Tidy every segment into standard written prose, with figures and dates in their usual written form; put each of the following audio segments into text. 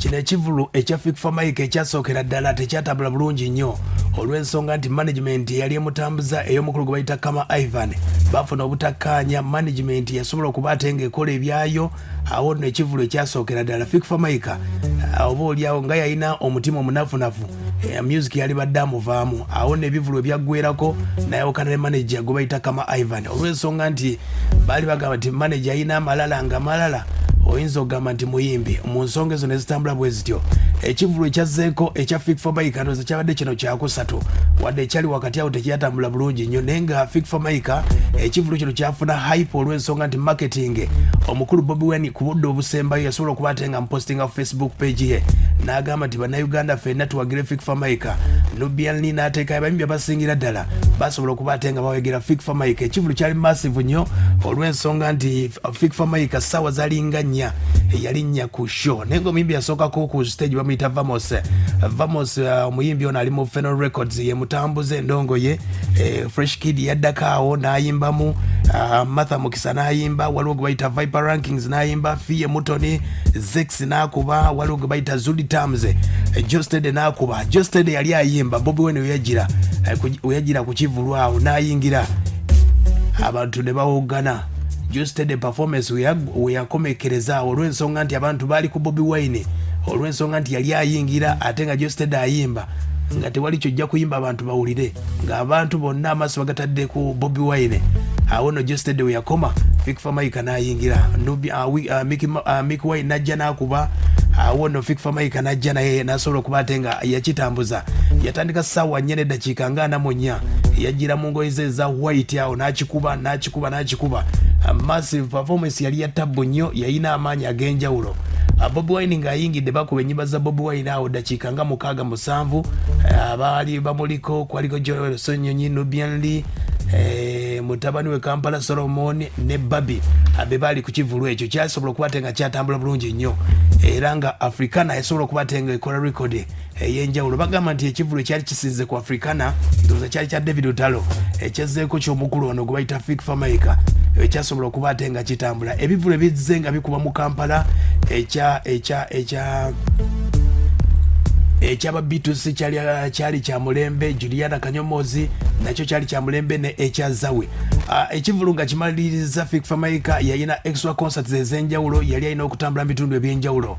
Kino ekivulu ekya Fik Fameica ekyasookera ddala tekyatambula bulungi nnyo olw'ensonga nti management eyali emutambuza ey'omukulu gwe bayita Kama Ivan bafuna obutakkaanya. Management yasobola okuba ate ng'ekola ebyayo. Awo nno ekivulu ekyasookera ddala Fik Fameica oba oliawo nga yalina omutima omunafunafu, music yali badde amuvaamu. Awo nno ebivulu ebyaggwerako nayawukana ne manager gwe bayita Kama Ivan olw'ensonga nti baali bagamba nti manager alina amalala nga malala, oyinza okugamba nti muyimbi. Mu nsonga ezo nezitambula bwe zityo, ekivulu ekyazzeeko ekya Fik Fameica ndowooza kyabadde kino kyakusatu, wadde ekyali wakati awo tekyatambula bulungi nnyo, naye nga Fik Fameica ekivulu kino kyafuna hype olw'ensonga nti marketing omukulu Bobi Wine ku budde obusembayo yasobola okuba ate nga mupostinga ku Facebook page ye n'agamba nti bannayuganda ffenna tuwagire Fik Fameica. Nubian Li n'ateekayo abayimbi abasingira ddala basobola okuba ate nga bawegera Fik Fameica. Ekivulu kyali massive nnyo olw'ensonga nti Fik Fameica ssaawa zalinga 4 yalinnya ku show, naye nga omuyimbi yasookako ku stage bamuyita Vamos. Vamos, omuyimbi ono ali mu Feno Records, ye mutambuze endongo ye. Fresh Kid yaddako awo n'ayimbamu, Martha Mukisa n'ayimba, waliwo gwe bayita Viper Rankings n'ayimba, Fie Mutoni Zex n'akuba, waliwo gwe bayita Zudi Tams, Josted n'akuba. Josted yali ayimba Bobi Wine weyagira ku kivulu awo n'ayingira, abantu ne bawoggana. Josted performance weyakomekereza awo olw'ensonga nti abantu baali ku Bobi Wine, olw'ensonga nti yali ayingira ate nga Josted ayimba nga tewali kyojja kuyimba abantu bawulire, ng'abantu bonna amaaso bagatadde ku Bobi Wine. Awo no Josted weyakoma, Fik Fameica n'ayingira, Mikie Wine najja n'akuba. Awo no Fik Fameica najja naye n'asobola okuba ate nga yakitambuza. Yatandika ssaawa 4 n'eddakiika nga 44, yajjira mu ngoye ze eza white awo n'akikuba, n'akikuba, n'akikuba. Massive performance yali ya tabbu nnyo, yalina amaanyi ag'enjawulo. Bobi Wine ng'ayingidde, bakuba ennyimba za Bobi Wine awo ddakiika nga 6, 7. Abaali bamuliko kwaliko Joel Ssenyonyi, Nubian Li, mutabani we Kampala Solomon ne Babi abe baali ku kivulu ekyo. Kyasobola okuba ate nga kyatambula bulungi nnyo era nga Africana yasobola okuba ate nga ekola record ey'enjawulo. Bagamba nti ekivulu ekyali kisinze ku Africana ndowooza kyali kya David Lutalo, ekyazzeeko ky'omukulu ono gwe bayita Fik Fameica ekyasobola okuba ate nga kitambula. Ebivulu ebizze nga bikuba mu Kampala, ekya ekya ekya ekyaba B2C kyali kya mulembe, Juliana Kanyomozi nakyo kyali kya mulembe, ne ekya Zawe. Ekivulu nga kimaliriza, Fik Fameica yalina extra concerts ez'enjawulo, yali alina okutambula mu bitundu ebyenjawulo,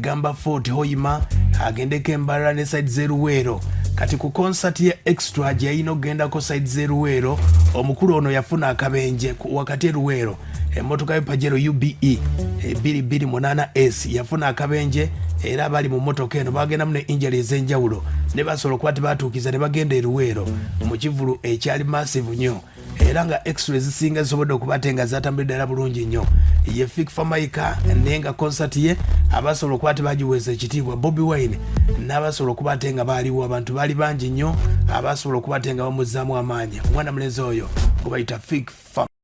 Gamba Fort, Hoima, agendeko Embalala ne side z'eruweero. Kati ku concert ye extra gye yalina okugendako side z'eruweero, omukulu ono yafuna akabenje wakati eruweero. Emmotoka ye Pajero UBE 228 S yafuna akabenje, era abali mu mmotoka eno bagendamu ne injury ez'enjawulo ne basobola okuba tebatuukiza ne bagenda eruweero mu kivulu ekyali massive nnyo, era nga extra ezisinga zisobodde okuba ate nga zatambulidde ddala bulungi nnyo. Ye Fik Fameica, naye nga concert ye abasobola okuba tebagiweesa ekitiibwa Bobi Wine n'abasobola okuba ate nga baaliwo, abantu baali bangi nnyo abasobola okuba ate nga bamuzzaamu amaanyi omwana mulenzi oyo gwe bayita Fik Fameica.